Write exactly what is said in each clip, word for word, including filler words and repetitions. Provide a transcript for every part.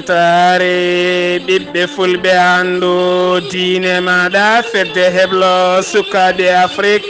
Saare ɓiɓɓe fulɓe, anndu diine maaɗa, fedde heblo sukaaɓe Afrik.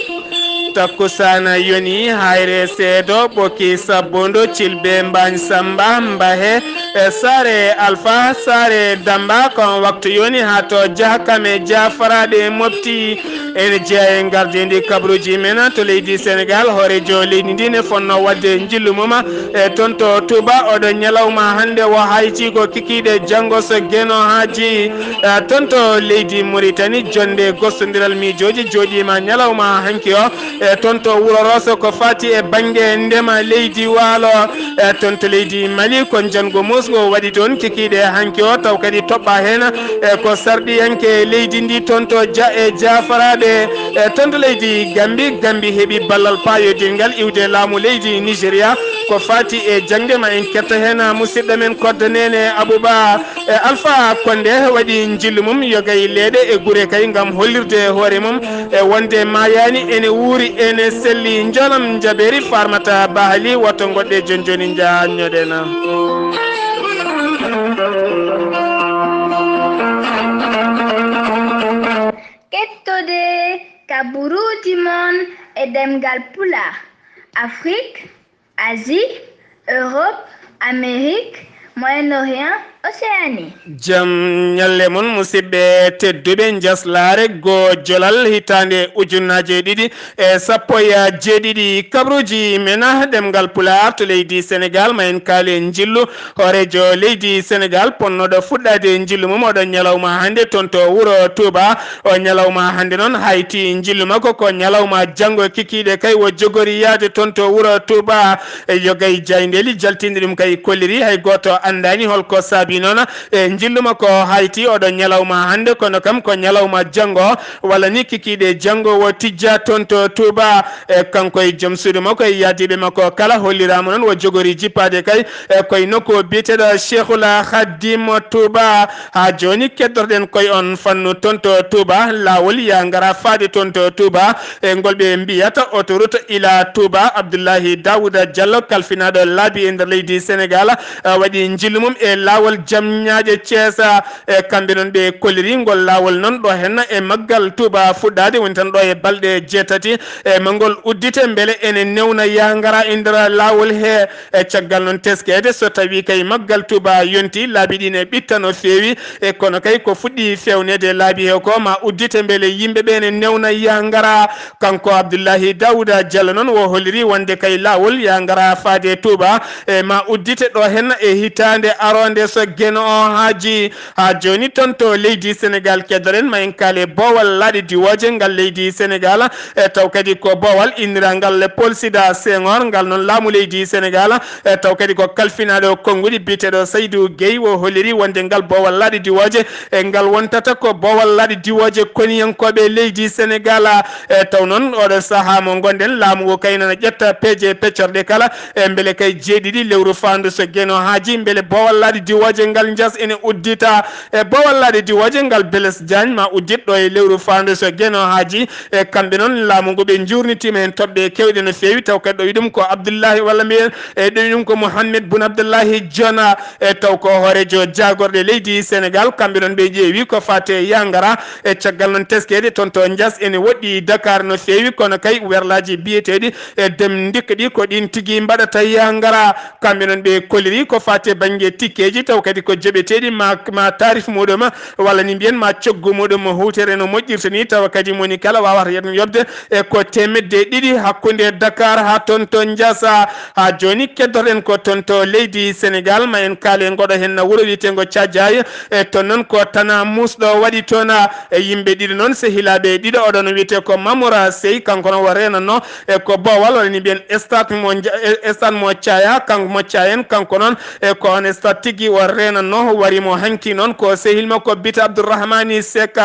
Takkusaana yoni, hayre seedo, ɓoki sabbundo, cilbe mbaañ samba, mbahe, e saare Alfa, saare Damba, kon waktu yoni haa to jahkame jaafaraaɓe mofti. Ene jeyaa e ngardiindi kabruuji men to leydi Senegaal, hooreejo leydi ndi ne fotnoo waɗde njillu mum e toon to Touba. Oɗo ñalawma hannde o hayti ko kikiiɗe janngo so Geno Haaji, e toon to leydi Mauritanie. Jonnde gostondiral miijooji jooɗiima ñalawma hanki o e toon to Wuro Rooso ko faati e bannge ndema leydi Waalo. E toon to leydi Mali ko njanngu muusngu waɗi toon kikiiɗe hanki o, taw kadi toɓɓaa heen e ko sarɗiyanke leydi ndi toon to Dia e jaafaraaɓe. E toon to leydi Gambi, Gambi heɓi ballal paayodingal iwde laamu leydi Nigeria ko faati e jaŋde. Ma en ketto heen musidɗo men Koddo Neene Abouba. E Alfa Konde waɗi njillu mum yoga e leeɗe e gure kay ngam hollirde hoore mum e wonde maayaani, ene wuuri, ene selli. Njoolam njabeeri Farmata Bahali, woto ngoɗɗe jooni jooni njaanñoɗen. Kettode kaburuuji mon e ɗemngal Pulaar, Afrik, Asie, Europe, Amérique, Moyen-Orient, Océanie. Jam ñalle mon, musidɓe tedduɓe, njaslaare goo jolal hitaande ujunnaaje ɗiɗi e sappo e jeeɗiɗi. Kabruuji men ɗemngal Pulaar to leydi Senegaal, ma en kaale njillu hooreejo leydi Senegaal, ponnooɗo fuɗɗaade njillu mum oɗo ñalawma hannde toon to wuro Touba. O ñalawma hannde noon hayti njillu makko ko ñalawma janngo kikiiɗe kay o jogori yahde toon to wuro Touba. E yogay jaayndeeli jaltinɗi ɗum kay kolliri hay gooto anndaani hol ko saabi noon e njillu makko hayti oɗo ñalawma hannde, kono kam ko ñalawma janngo walla ni kikiiɗe janngo o tijja toon to Touba. E kanko e joom suudu makko e yaadiiɓe makko kala holliraama noon o jogori jippaade kay e koye nokku biyeteeɗo Cheikhul Khadim Touba. Haa jooni keddorɗen koye on fannu toon to Touba, laawol yaa ngara faade toon to Touba e ngol ɓe mbiyata autoroute ila Touba. Abdoulaye Daouda Diallo, kalfinaaɗo laabi e nder leydi Senegaal, a, waɗi njillu mum e laawol Jamñaaje Ceesa. E kamɓe noon ɓe kolliri ngol laawol noon ɗo henna e maggal Touba fuɗɗaade woni tan ɗo e balɗe jeetati e ma ngol uddite mbele ene newna yaa ngara e nder laawol he. E caggal noon teskeede so tawii kay maggal Touba yonti laabi ɗi ne ɓitta no feewi, e kono kay ko fuɗɗi feewneede laabi he ko ma uddite mbele yimɓe ɓe ne newna yaa ngara. Kanko Abdoulaye Daouda Diallo noon o holliri wonde kay laawol yaa ngara faade Touba e ma uddite ɗo henna e hitaande aroonde so Geno o haaji. Haa jooni toon to leydi Senegaal keddoɗen ma en kaale boowal laaɗe diwooje ngal leydi Senegaal, e taw kadi ko boowal inniraangal Léopold Sédar Senghor ngal noon laamu leydi Senegaal, e taw kadi ko kalfinaaɗo konnguɗi biyeteeɗo Saydou Guèye o holliri wonde ngal boowal laaɗe diwooje e ngal wontata ko boowal laaɗe diwooje koniyankooɓe leydi Senegaal. E taw noon oɗo sahaa mo ngonɗen laamu ngu kay nana ƴetta peeje peccorɗe kala e mbele kay jeeɗiɗi lewru faandu so Geno haaji mbele boowal laaɗe diwooje ngal njas ene uddita. E boowal laaɗe diwooje ngal Blaise Diagne ma uddit ɗo e lewru faandu so Geno haaji. E kamɓe noon laamu ngu ɓe njuurnitiima heen toɓɓe keewɗe no feewi taw kadi ɗo wi ɗum ko Abdoulaye walla mbiyen e ɗo wi ɗum ko Mohamed Boun Abdoulaye Dionne. E taw ko hooreejo jaagorɗe leydi Senegaal, kamɓe noon ɓe ƴeewi ko faati e yaa ngara e caggal noon teskeede toon to njas ene woɗɗi Dakar no feewi, kono kay werlaaji biyeteeɗi e dem ndikka ɗi ko ɗiin tigi mbaɗata yaa ngara. Kamɓe noon ɓe kolliri ko faati e bannge tikkeeji taw kadi ko joɓeteeɗi ma, ma taarif muɗum walla ni mbiyen ma coggu muɗum huutere no moƴƴirta ni, tawa kadi moni kala waawata yen yoɓde e ko teemedde ɗiɗi hakkunde Dakar haa toon to Njaasa. Haa jooni keddoɗen ko toon to leydi Senegaal, ma en kaale ngoɗo heen na wuro wiyeteengo Cadiaye. E toon noon ko tana muusɗo waɗi toon, e yimɓe ɗiɗo noon sehilaaɓe ɗiɗo, oɗo no wiyetee ko Mamoura Sey, kanko noon o reenatnoo e ko boowal walla ni mbiyen stade mo Nja-, e stade mo Caya, kanko mo Caya en, kanko noon e ko on stade tigi o reenatnoo, wari mo hanki noon ko sehil makko biyetee Abdourahmani Seck.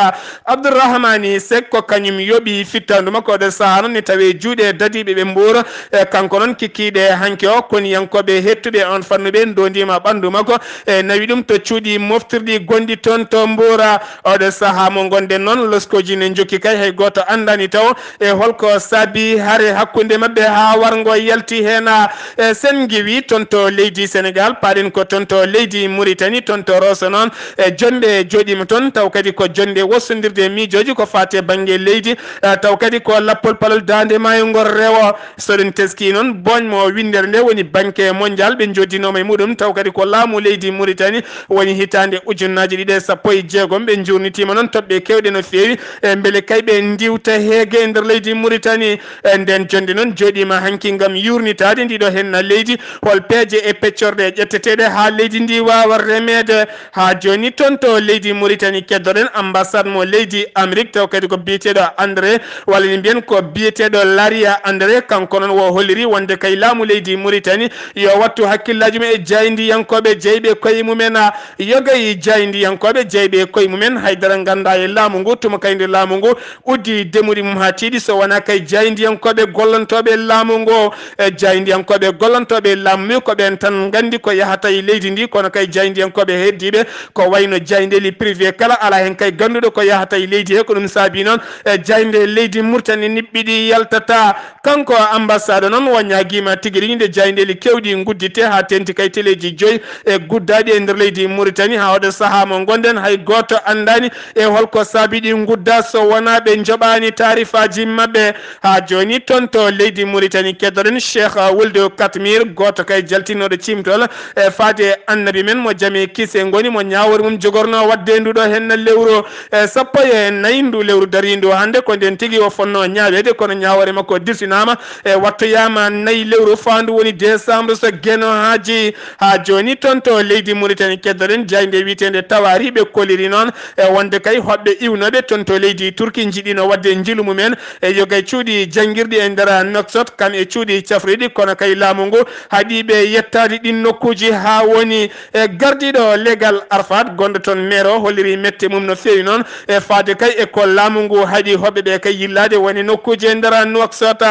Abdourahmani Seck ko kañum yoɓi fittaandu makko oɗo sahaa noon ne tawee juuɗe dadiiɓe ɓe Mbuur. E kanko noon kikiiɗe hanki o koniyankooɓe heɗtuɓe on fannu ɓe ndondiima ɓanndu makko e nawi ɗum to cuuɗi moftirɗi gonɗi toon to Mbuur. Oɗo sahaa mo ngonɗen noon loskooji ne njokki kay hay gooto anndaani taw e holko saabi hare hakkunde maɓɓe haa warngo yalti heen. E sen ngiwi toon to leydi Senegaal, paaɗen ko toon to leydi Mauritanie, toon to Rosso noon, e, jonnde jooɗiima toon, taw kadi ko jonnde wossondirde e miijooji ko faati e bannge leydi, e, taw kadi ko lappol palol daande maayo ngol rewo. So ɗum teskii noon, booñ mo winndere nde woni Banque Mondiale, ɓe njooddinooma e muɗum, taw kadi ko laamu leydi Mauritanie woni hitaande ujunnaaji ɗiɗi e sappo e jeegom. Ɓe njuurnitiima noon toɓɓe keewɗe no feewi, e, mbele kay ɓe ndiwta heege e nder leydi Mauritanie. E, nden jonnde noon jooɗiima hanki ngam yuurnitaade ndiɗo henna leydi, hol peeje e peccorɗe ƴetteteeɗe haa leydi ndi waawa remeede. Haa jooni toon to leydi Mauritanie keddoɗen ambassade mo leydi Amérique, taw kadi ko biyeteeɗo André, walla ni mbiyen ko biyeteeɗo Laria André, kanko noon wo holliri wonde kay laamu leydi Mauritanie yo wattu hakkillaaji mum e jaayndiyankooɓe jeyɓe koye mumen, a, yoga e jaayndiyankooɓe jeyɓe koye mumen, haydara nganndaa e laamu ngu, tuma kay nde laamu ngu uddi demuɗi mum haa tiiɗi, so wonaa kay jaayndiyankooɓe gollantooɓe laamu ngu. E, jaayndiyankooɓe gollantooɓe laamu mi ko ɓeen tan nganndi ko yahata e leydi ndi, kono kay jaayndiyankooɓe heddiiɓe ko wayno jaayndeeli privé kala, alaa heen kay gannduɗo ko yahata e leydi he. Ko ɗum saabi noon, e, jaaynde leydi Mauritanie niɓɓiɗi yaltata. Kanko ambassade noon o ñaagiima tigi rigi nde jaayndeeli keewɗi ngudditte haa teeŋti kay teleeji joyi e guddaaɗi e nder leydi Mauritanie. Haa oɗo sahaa mo ngonɗen hay gooto anndaani e holko saabi ɗi ngudda so wonaa ɓe njoɓaani taarifaaji maɓɓe. Haa jooni toon to leydi Mauritanie keddoɗen Cheikh Wuld Katmir, gooto kay jaltinooɗo ciimtol e faade annabi men mo jam e kise ngoni, mo ñaawoore mum jogorno waɗde nduɗo henna lewru, e, sappo e nayi ndu lewru dariindu hannde. Ko nden tigi o fotnoo ñaaweede, kono ñaawoore makko dirsinaama, e, wattoyaama nayi lewru faandu woni décembre so Geno haaji. Haa jooni toon to leydi Mauritanie keddoɗen jaaynde wiyeteende Tawaari, ɓe kolliri noon, e, wonde kay hoɓɓe iwnooɓe toon to leydi Turki njiɗino waɗde njilu mumen e yoga e cuuɗi janngirɗi e nder Nouakchott, kam e cuuɗi cafriɗi, kono kay laamu ngu haɗi ɓe yettaade ɗin nokkuuji haa woni e gardiiɗo legal Arfat gonɗo toon maire o holliri mette mum no feewi noon e faade kay e ko laamu ngu haɗi hoɓɓe ɓe kay yillaade woni nokkuuji e nder Nouakchott.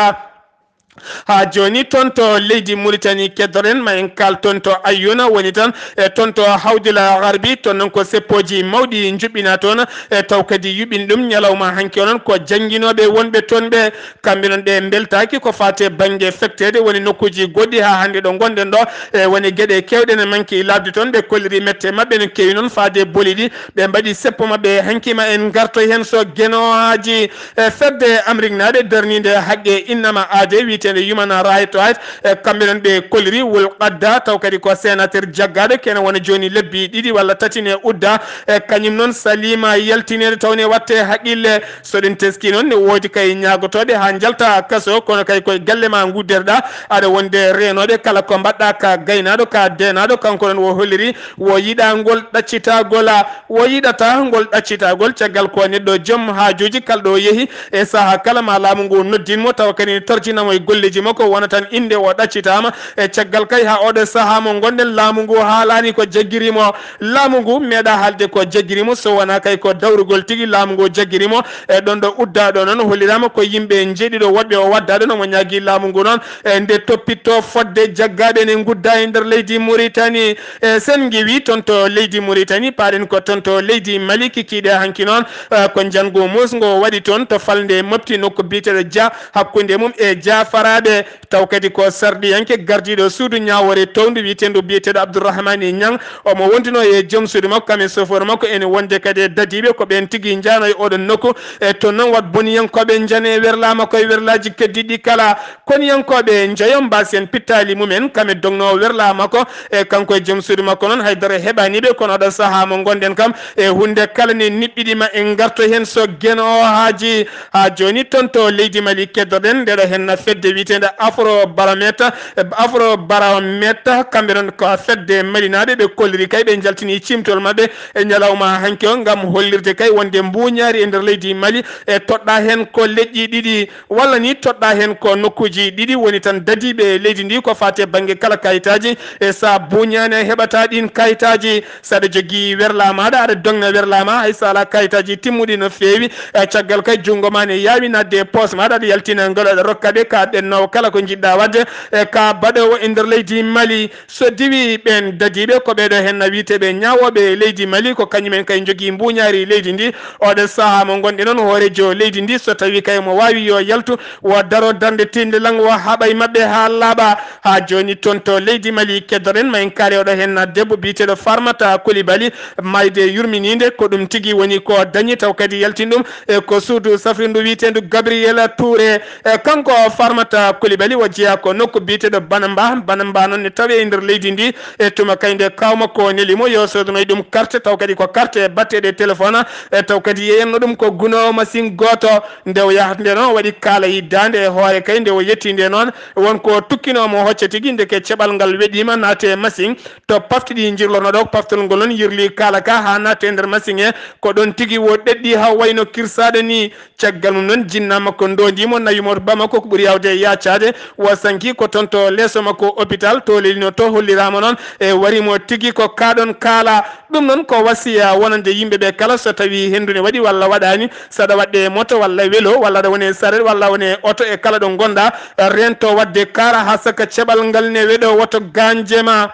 Haa jooni toon to leydi Mauritanie keddoɗen, ma en kaal toon to Ayyuna woni tan e toon to Hawdila Garbi, toon noon ko seppooji mawɗi njuɓɓina toon e taw kadi yuɓɓini ɗum ñalawma hanki o noon ko jannginooɓe wonɓe toon ɓe. Kamɓe noon ɓe mbeltaaki ko faati e bannge fekteede woni nokkuuji goɗɗi haa hannde ɗo ngonɗen ɗo, e woni geɗe keewɗe ne manki laaɓde toon. Ɓe kolliri mette maɓɓe no keewi noon faade boli ɗi. Ɓe mbaɗi seppo maɓɓe hanki ma en ngarto heen so Geno haaji, e fedde Amérique naaɓe darniinde haqqe innama aade wiyeteende Human Rights Watch, e kamɓe noon ɓe kolliri wul qadda taw kadi ko sénateur jaggaaɗo kene wona jooni lebbi ɗiɗi walla tati ne udda, e kañum noon saliima yaltineede taw ne watte haqqille. So ɗum teskii noon, ne woodi kay ñaagotooɓe haa njalta kaso, kono kay koye galle ma ngudderɗaa, aɗa wonde reenooɓe kala ko mbaɗɗaa ka gaynaaɗo, ka deenaaɗo, kanko noon wo holliri, wo yiɗangol ɗaccitagol, wo yiɗata ngol ɗaccitagol, caggal ko neɗɗo joom haajuuji kala ɗo yehi, e sahaa kala ma laamu ngu noddin mo, tawa kadi ne torjina mo e golleeji makko, wona tan innde o ɗaccitaama, e caggal kay haa oɗo sahaa mo ngonɗen, laamu ngu haalaani ko jaggiri mo, laamu ngu meeɗa haalde ko jaggiri mo, so wonaa kay ko dawrugol tigi laamu ngu jaggiri mo. E ɗon ɗo uddaa ɗo noon holliraama ko yimɓe njeeɗiɗo woɗɓe o waddaa ɗo, no mo ñaagi laamu ngu noon, e nde toppitto fodde jaggaaɓe ne ngudda e nder leydi Mauritanie. E sen ngiwi toon to leydi Mauritanie, paaɗen ko toon to leydi Mali, kikiiɗe hanki noon, e, ko njanngu muusngo waɗi toon to falnde mofti nokku biyeteeɗo Dia, hakkunde mum e Diafaraaɓe. Taw kadi ko sarɗiyanke gardiiɗo suudu ñaawoore towndu wiyeteendu biyeteeɗo Abdourahmani Niang. Omo wonduno e joom suudu makko, kam e sofoore makko, ene wonde kadi e dadiiɓe, ko ɓeen tigi njaano e oɗon nokku. E toon noon, wat boniyankooɓe njane werlaa makko e werlaaji keddiiɗi kala. Koniyankooɓe njoyo mbaasi en pittaali mumen, kam e dognoowo werlaa makko, e kanko e joom suudu makko noon, haydara heɓaani ɓe, kono oɗo sahaa mo ngonɗen kam, e huunde kala ne niɓɓiɗi ma en ngarto heen so Geno o haaji. Haa jooni toon to leydi Mali keddoɗen ndeɗo henna fedde wiyeteende Afrobaromètre, Afrobaromètre, kamɓe noon ko fedde malinaaɓe, ɓe kolliri kay ɓe njaltini ciimtol maɓɓe e ñalawma hanki o ngam hollirde kay wonde mbuuñaari e nder leydi Mali e toɗɗa heen ko leƴƴi ɗiɗi walla ni toɗɗa heen ko nokkuuji ɗiɗi woni tan dadiiɓe leydi ndi ko faati e bannge kala kayitaaji, e so a buuñaani a heɓataa ɗiin kayitaaji. So aɗa jogii werlaa maaɗa, aɗa dogna werlaa ma, hay so alaa kayitaaji timmuɗi no feewi, e caggal kay junngo ma ne yaawi naatde e poos maaɗa, aɗa yaltina ngol, aɗa rokka ɓe kaɗɗe No kala ko njiɗɗa waɗde e ka baɗowo e nder leydi Mali, so diwi ɓeen dadiiɓe, ko ɓeeɗo heen na wiyeteeɓe ñaawooɓe leydi Mali, ko kañumen kay njogii mbuuñaari leydi ndi. Oɗo sahaa mo ngonɗen noon, hooreejo leydi ndi, so tawi kay mo waawi yo yaltu, wo daro darnde tiinde lan, wo haɓa e maɓɓe haa laaɓa. Haa jooni toon to leydi Mali keddoɗen, ma en kaali oɗo heen na debbo biyeteeɗo Farmata Kulibali, maayde yurminiinde, ko ɗum tigi woni ko dañi, taw kadi yaltin ɗum e ko suudu safrindu wiyeteendu Gabriel Touré. E kanko Farmata Kulibali o jeyaa ko nokku biyeteeɗo Banamba. Banamba noon ne tawee e nder leydi ndi. E tuma kay nde kaaw makko neli mo yo soodonoy ɗum carte, taw kadi ko carte batteɗe téléphone, e taw kadi yeyanno ɗum ko gunoowo machine gooto. Nde o yahata nde noon, o waɗi kaala yiddaande e hoore kay, nde o yettii nde noon, won ko tukkinoo mo hocca tigi, ndeke ceɓal ngal weɗiima, naati e machine, to pafti ɗi njirlorno ɗo, paftol ngol noon yirli kaala ka haa naati e nder machine he, ko ɗoon tigi o ɗeɗɗi haa wayno kirsaaɗo ni. Caggal mum noon, jinnaa makko ndoondii mo, nawi mo Bamako, ko ɓuri yaawde yaacaade, o sanki ko toon to leeso makko hôpital, to lelino to, holliraama noon e wari mo tigi ko kaaɗon kaala. Ɗum noon ko wasiya wonande yimɓe ɓe kala, so tawii henndu ne waɗi walla waɗaani, so aɗa waɗde moto walla welo, walla aɗa woni e saret, walla woni e oto, e kala ɗo ngonɗaa, reento waɗde kaara haa saka ceɓal ngal ne weɗo, woto gaañde ma.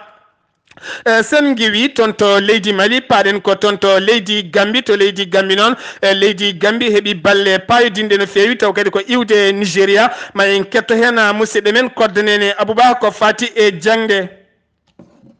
E, sen ngiwi toon to leydi Mali, paaɗen ko toon to leydi Gambi. To leydi Gambi noon, e, leydi Gambi heɓi balle paayodinɗe no feewi, taw kadi ko iwde Nigeria. Ma en ketto heen, a, musidɗo men Kodde Neene Abouba ko faati e jaŋde.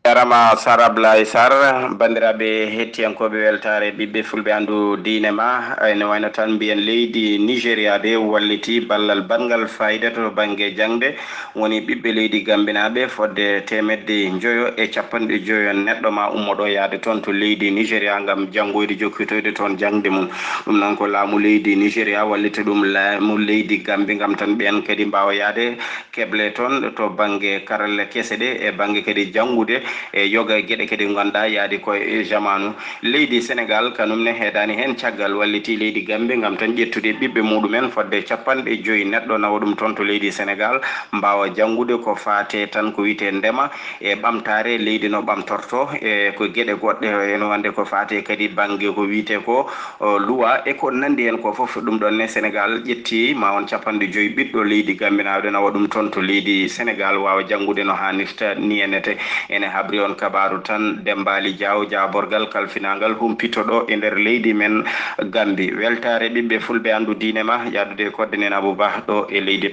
Jarama Sar Ablaye Sar, banndiraaɓe hettiyankooɓe weltaare ɓiɓɓe fulɓe anndu diine ma, ene wayno tan mbiyen leydi Nigeria de walliti ballal baɗngal fayida to bannge jaŋde, woni ɓiɓɓe leydi Gambinaaɓe fodde teemedde njoyo e capanɗe joyo neɗɗo ma ummo ɗo yaade toon to leydi Nigeria ngam janngoyde jokkitoyde toon jaŋde mum. Ɗum noon ko laamu leydi Nigeria wallita ɗum laamu leydi Gambi ngam tan ɓeen kadi mbaawa yaade keble toon to bannge karalle kese ɗe e bannge kadi janngude e yoga e geɗe kadi ngonɗa yaadi ko e jamaanu. Leydi Senegal kanum ne heedaani heen caggal walliti leydi Gambi ngam tan ƴettude ɓiɓɓe muɗumen fodde capanɗe joyi neɗɗo nawa ɗum toon to leydi Senegal mbaawa janngude ko faate tan ko wiyetee ndema e ɓamtaare leydi no ɓamtorto e ko geɗe goɗɗe ene wonde ko faate kadi bannge ko wiyetee ko o, luwa e ko nanndi heen ko fof. Ɗum ɗoon ne Senegal ƴetti ma won capanɗe joyi ɓiɗɗo leydi Gambinaaɓe nawa ɗum toon to leydi Senegal waawa janngude no haanirta ni enete. Ene habri on kabaaru tan Dembaali Jaaw jaaborgal kalfinaangal humpito ɗo e nder leydi men Gambi. Weltaare ɓiɓɓe fulɓe anndu diine ma yaadude e Kodde Neene Abou Bah ɗo e leydi.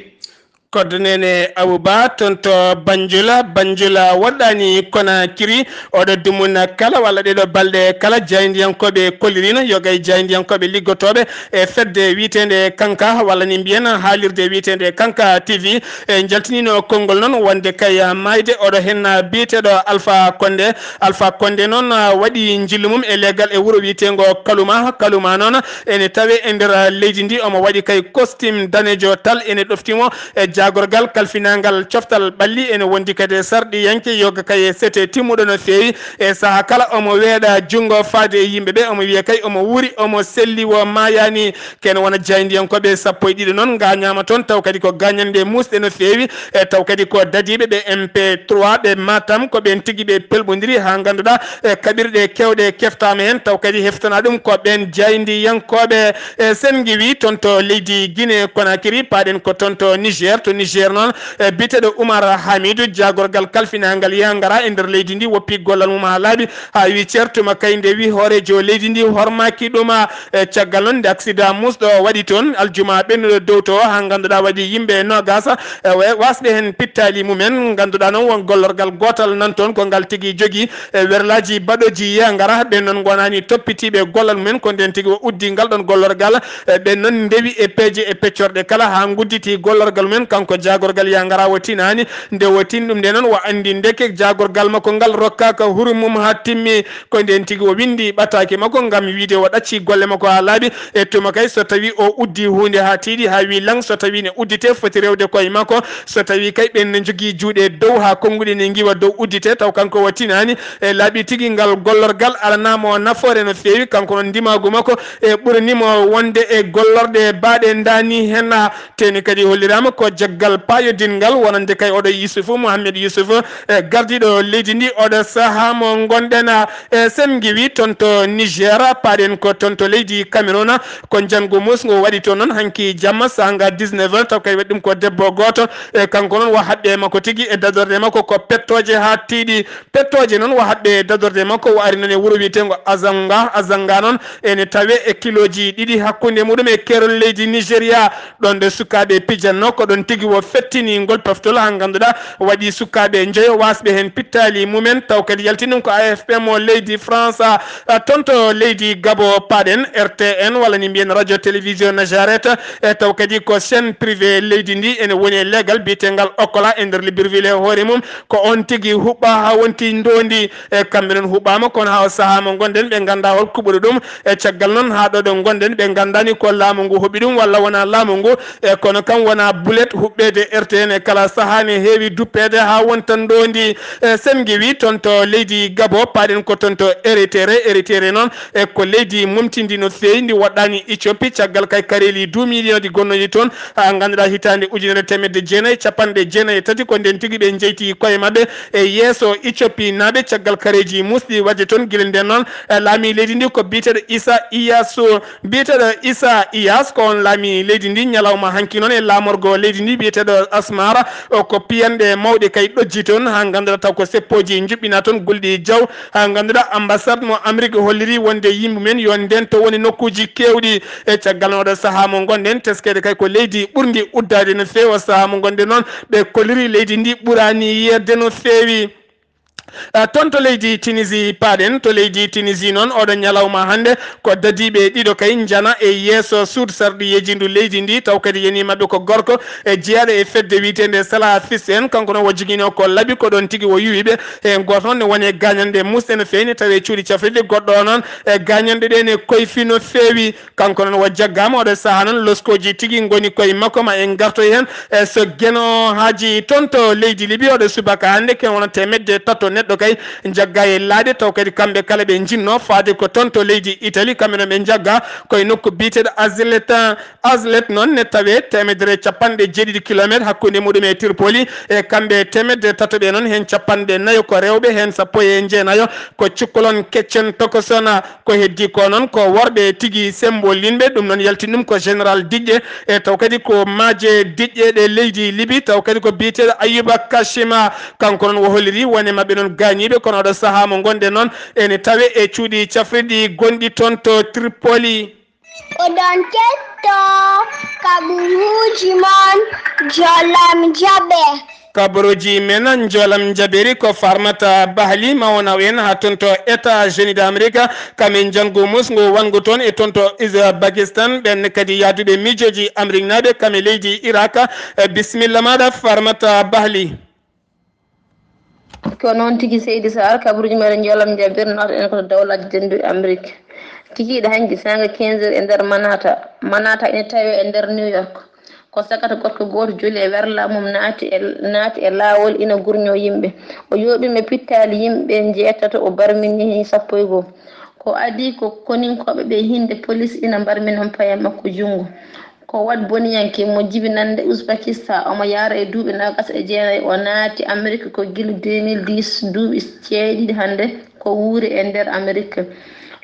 Kodde Neene Abou Bah toon to Banjul. Banjul woɗɗaani Konakiri. Oɗo dumun kala walla ɗeɗo balɗe kala, jaayndiyankooɓe kolliriino, yoga e jaayndiyankooɓe liggotooɓe e fedde wiyeteende Kanka, walla ni mbiyen haalirde wiyeteende Kanka T V, e njaltiniino konngol noon wonde kay maayde oɗo heen biyeteeɗo Alpha Condé. Alpha Condé noon, ah, waɗi njillu mum e leegal e wuro wiyeteengo Kaluma. Kaluma noon ene tawee e nder leydi ndi, omo waɗi kay costume daneejo tal, ene ɗofti mo e jaagorgal kalfinaangal coftal ɓalli, ene wondi kadi e sarɗiyanke yoga kay e sete timmuɗo no feewi. E sahaa kala omo weeɗa junngo faade e yimɓe ɓe, omo wiya kay omo wuuri, omo selli, wo maayaani. Ken wona jaayndiyankooɓe sappo e ɗiɗo noon ngaañaama toon, taw kadi ko gaañannde muusɗe no feewi, e taw kadi ko dadiiɓe ɓe M P trois ɓe Matam, ko ɓeen tigi ɓe pelɓondiri haa ngannduɗaa, e kaɓirɗe keewɗe keftaama heen, taw kadi heftanaa ɗum ko ɓeen jaayndiyankooɓe. E sen ngiwi toon to leydi Guinée Conakry, paaɗen ko toon to Niger. To Niger noon, e biyeteeɗo Oumar Hamidou, jaagorgal kalfinaangal Yangara e nder leydi ndi woppi gollal mum haa laaɓi, haa wi ceertuma kay nde wi hooreejo leydi ndi hormaaki ɗum. E caggal noon nde accident muusɗo waɗi toon aljuma ɓennuɗo dow to, haa ngannduɗaa waɗi yimɓe noogaas, e wa-, waasɓe heen pittaali mumen. Ngannduɗaa noon won gollorgal gootal nan toon, ko ngal tigi jogii, e werlaaji baɗooji Yangara. Ɓeen noon ngonaani toppitiiɓe gollal mumen, ko ndeen tigi o uddi ngal ɗoon gollorgal. E ɓeen noon ndewi e peeje e peccorɗe kala haa ngudditi gollorgal mumen. Kanko jaagorgal Yangara o tinaani, nde o tin ɗum nde noon o anndi ndeke jaagorgal makko ngal rokkaaka hurum mum haa timmi. Ko ndeen tigi o winndi ɓataake makko ngam wiyde o ɗaccii golle makko haa laaɓi. E tuma kay so tawii o uddii huunde haa tiiɗi, haa wii laŋ, so tawii ne udditee foti rewde koye makko. So tawii kay ɓeen ne njogii juuɗe dow haa konnguɗi ne ngiwa dow udditee, taw kanko o tinaani. E laaɓi tigi ngal gollorgal alanaa mo nafoore no feewi. Kanko noon ndimaagu makko e ɓurani mo wonde e gollorɗe baaɗe ndaani heen. Teeni kadi holliraama ko caggal paayodingal wonande kay oɗo Yusufu Mohammed Yusufu, e gardiiɗo leydi ndi oɗo sahaa mo ngonɗen, e Semgiwi toon to Niger, paaɗen ko toon to leydi Cameroun. Ko njanngu mus ngu waɗi toon noon hanki jamma saanga dix-neuf heures, taw kay waɗi ɗum ko debbo gooto, e kanko noon wa haɓɓe makko tigi e dadorde makko ko pettooje haa tiiɗi. Pettooje noon wa haɓɓe dadorde makko wa ari noon e wuro wiyeteengo Azanga. Azanga noon ene tawe e kilooji ɗiɗi hakkunde muɗum e keerol leydi Nigeria. Ɗoon ɗo sukaaɓe pijanno ko ɗoon tigi wo fettini ngol peftol haa ngannduɗaa waɗi sukaaɓe njoyo waasɓe heen pittaali mumen, taw kadi yaltini ɗum ko A F P mo leydi France. Ah, toon to leydi Gabo paaɗen R T N walla ni mbiyen radio télévision Najaret, e taw kadi ko chaîne privée leydi ndi ene woni e leegal biyeteengal Okola e nder Libreville e hoore mum. Ko oon tigi huɓɓa haa wonti ndoondi. E kamɓe noon huɓɓaama, kono haa o sahaa mo ngonɗen ɓe nganndaa hol kuɓɓuɗo ɗum. E caggal noon haa ɗo ɗo ngonɗen ɓe nganndaani ko laamu ngu huɓɓi ɗum walla wonaa laamu ngu. E kono kam wonaa bulet huɓɓeede R T N e kala sahaa ne heewi duppeede haa wonta ndoondi. E Semgiwi toon to leydi Gabo, paaɗen ko toon to Eritere. Eritere noon e ko leydi momtindi no feewi, ndi woɗɗaani Ethiopie, caggal kay kareeli deux millions ɗi gonnooji toon, haa ngannduɗaa hitaande ujunere teemedde jeenayi e capanɗe jeenayi e tati ko ndeen tigi ɓe njeyti koye maɓɓe e yeeso Ethiopie naaɓe, caggal kareeji musɗi waɗde toon. Gila ndeen noon, e laami leydi ndi ko biyeteeɗo Isa Iyasu. Biyeteeɗo Isa Iyas ko on laami leydi ndi ñalawma hanki noon e laamorgo leydi ndi biyeteeɗo Asmara. O ko piyanɗe mawɗe kay ɗojji toon, haa ngannduɗaa taw ko seppooji njuɓɓinaa toon gulɗi jaw, haa ngannduɗaa ambassade mo Amérique holliri wonde yimɓe men yo ndento woni nokkuuji keewɗi. E caggal noon oɗo sahaa mo ngonɗen, teskeede kay ko leydi ɓurndi uddaade no feewi. O sahaa mo ngonɗen noon, ɓe kolliri leydi ndi ɓuraani yeerde no feewi. Eh, toon to leydi Tunisie paaɗen, to leydi Tunisie noon oɗo ñalawma hannde ko dadiiɓe ɗiɗo kay njana e yeeso suudu sarɗiyeeji ndu leydi ndi, taw kadi yeni maɓɓe ko gorko e jeyaaɗo e fedde wiyeteende Salafiste en, kanko noon o jogino ko laɓi ko ɗoon tigi o yuwi ɓe. Heen gooto noon ne woni e gaañanɗe musɗe no feewi, ne tawi e cuuɗi cafrirɗi, goɗɗo o noon e gaañanɗe ɗe ne koyfi no feewi. Kanko noon o jaggaama, oɗo sahaa noon loskooji tigi ngoni koye makko, ma en ngartoy heen. E so Geno haaji toon to leydi Libi, oɗo subaka hannde ken wona teemedde tato neɗɗo kay njagga e laaɗe, taw kadi kamɓe kala ɓe njinnoo faade ko toon to leydi Italie, kamɓe noon ɓe njagga koye nokku biyeteeɗo Azlet. Azlet noon ne tawe teemedere capanɗe jeeɗiɗi kilometre hakkunde muɗum e Tripoli, e kamɓe teemedde tato ɓe noon heen capanɗe nayo ko rewɓe, heen sappo e jeenayo ko cukkolon keccon tokosona. Ko heddi ko noon ko worɓe tigi sembolinɓe, ɗum noon yaltini ɗum ko général Diƴƴe, e taw kadi ko maaje Diƴƴe ɗe leydi Libi, taw kadi ko biyeteeɗo Ayuba Kashima, kanko noon o holliri wone maɓɓe noon gaañiiɓe, kono oɗo sahaa mo ngonɗen noon ene tawe e cuuɗi cafrirɗi gonɗi toon to Tripoli. Oɗon ketto kaɓuruuji mon jolam jaɓe. Kabaruuji men jolam jaɓiri ko Farmata Bahli mawnaw en haa toon to États-Unis d'Amérique. Kam en njanngu musngu wanngu toon e toon to Uzbekistan. Ɓen kadi yahduɓe miijooji Ameriknaaɓe kam e leydi Irak. Eh, bisimilla maaɗa Farmata Bahli. Ko noon tigi seydi Saar, kabaruuji meɗen jolam jaɓiri nawta en ko to Dawlaaji Dennduɗi Amerik. Kikiiɗe hanki saanga quinze heures e nder Manata. Manata ene tawe e nder New York. Ko sakata gorko gooto joli e werla mum naati e naati e laawol ina gurñoo yimɓe. O yooɗi ɗum e pittaali yimɓe njeetato, o barmini heen sappo e goo. Ko adii ko koninkooɓe ɓee hinnde polis ina mbarmina paye makko junngo. Ko waɗboniyanke mo jibinannde Uzbekistan, omo yahra e duuɓi noogas e jeenayi, o naati Amerik ko gila deux mille dix, duuɓi jeeɗiɗi hannde ko wuuri e nder Amerik.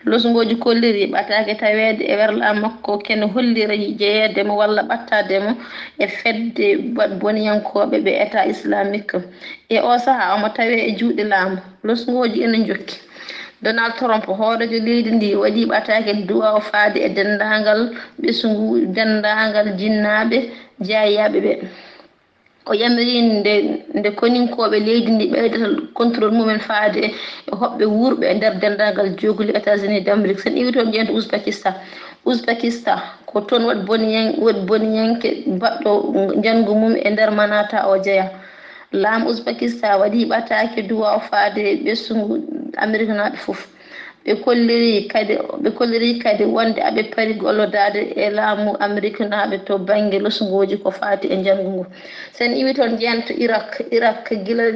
Losngooji kolliri ɓataake taweede e werla makko kene hollira jeyeede mo walla ɓattaade mo e fedde waɗboniyankooɓe ɓe Etat Islamique. E oo sahaa omo tawee e juuɗe laamu. Losngooji ina njokki. Donald Trump, hooreejo leydi ndii, waɗii ɓataake duwaaw faade e denndaangal ɓesngu, denndaangal jinnaaɓe jaayiyaaɓe ɓee. O yamirii nde nde koninkooɓe leydi ndii ɓeydata contrôle mumen faade e hoɓɓe wuurɓe e nder denndaangal jookli États-Unis d'Amérique. So en iwii toon ƴeewten Uzbekistan. Uzbekistan ko toon waɗboniyan waɗboniyanke baɗɗo njanngu mum e nder Manata o jeyaa. Laamu Uzbekistan waɗii ɓataake duwaaw faade e ɓesngu Ameriknaaɓe fof. Ɓe kollirii kadi ɓe kollirii kadi wonde aɓe pari gollodaade e laamu Ameriknaaɓe to bannge losngooji ko faati e njanngu ngu. So en iwii toon ƴeewten Irak, Irak gila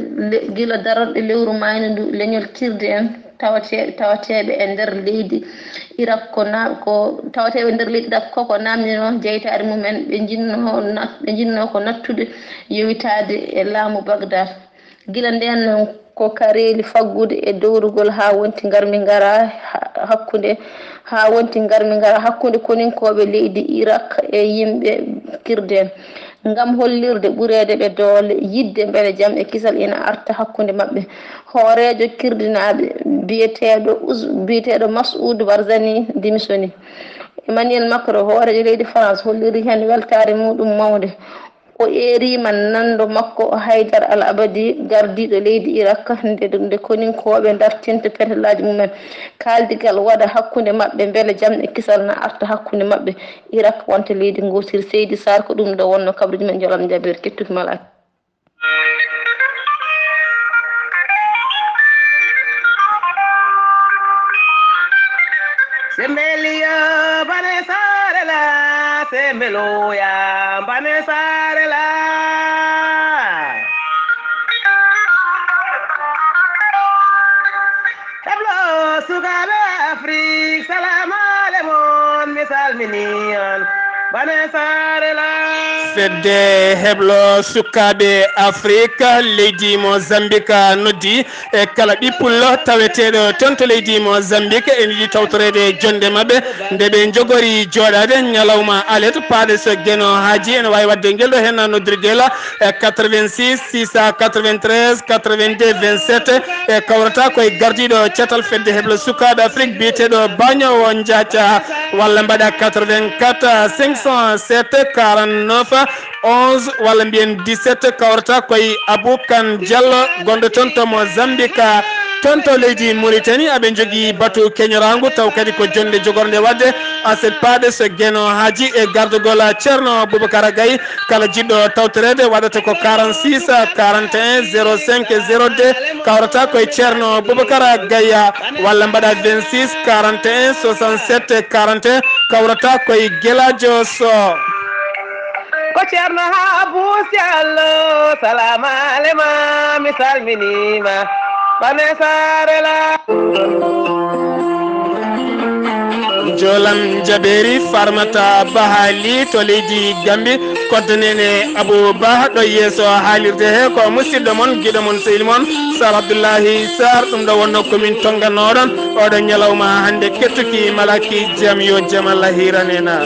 gila darorɗe lewru maaynu ndu leñol Kirde en tawate-, tawateeɓe e nder leydi Irak ko na-, ko tawateeɓe e nder leydi Irak ko ko naamnino jeytaare mumen, ɓe njinnoo nat-, ɓe njinnoo ko nattude yowitaade e laamu Bagdad. Gila ndeen noon ko kareeli faggude e dowrugol haa wonti ngarmi ngara ha-, hakkunde, haa wonti ngarmi ngara hakkunde koninkooɓe leydi Irak e yimɓe Kirde en, ngam hollirde ɓureede ɓe doole, yiɗde mbele jam e kisal ina arta hakkunde maɓɓe. Hooreejo Kirdinaaɓe biyeteeɗo Us-, biyeteeɗo Mas'ud Barzani dimisoni. Emmanuel Macron, hooreejo leydi France, holliri heen weltaare muɗum mawnde. O eeriima nanndo makko Haydar Al Abadi, gardiiɗo leydi Irak, nde, nde koninkooɓe dartinta petelaaji mumen. Kaaldigal waɗa hakkunde maɓɓe, mbele jam e kisal na arta hakkunde maɓɓe. Irak wonta leydi ngootiri. Seydi Sarr, ko ɗum ɗo wonno kabaruuji men, jolam jabeer, kettuki malaaki. Sembeliya bane sarela, sembeloya bane sarela. Tablo sukaɓe Afrik, salam alemon, mi salmini on. Bane sarela. Fedde heblo sukaɓe Afrik, leydi Mozambique noddi e kala ɓippullo taweteeɗo toon to leydi Mozambique, ene yiɗi tawtoreede jonde maɓɓe nde ɓe njogori jooɗaade ñalawma alet paaɗe so geno haaji. Ene waawi waɗde ngel ɗo heen noddirgel e quatre-vingt-six, six cent quatre-vingt-treize, quatre-vingt-deux, vingt-sept, e kawrata koye gardiiɗo catal fedde heblo sukaaɓe Afrik biyeteeɗo Bañowo Njaaca, walla mbaɗa quatre-vingt-quatre, cinq cent sept, quarante-neuf, onze, walla mbiyen dix-sept, kawrata koye Abou Kane Diallo, gonɗo toon to Mozambique, toon to leydi Mauritanie. Aɓe njogii batu keñoraangu, taw kadi ko jonnde jogornde waɗde aset paaɗe so geno haaji e gardagol Ceerno Boubacar Gaye. Kala jiɗɗo tawtoreede waɗata ko quarante-six, quarante et un, zéro cinq, zéro deux, kawrata koye Ceerno Boubacar Gaye, walla mbaɗa vingt-six, quarante et un, soixante-sept, quarante et un, kawrata koye Gelaajo Sow. Ko Ceerno Habu Diallo, salaam aleykum, mi salminiima. Bane Saare la. Jolam Jabeeri, Farmata Bahali to leydi Gambi, koddanene Abou Bah ɗo yeeso haalirde he, ko musidɗo mon, giɗo mon, sehil mon, Sar Abdullahi Sar, ɗum ɗo wonno komin tonnganoɗon oɗo ñalawma hannde kettuki malaki jam, yo jam Allah hiranena.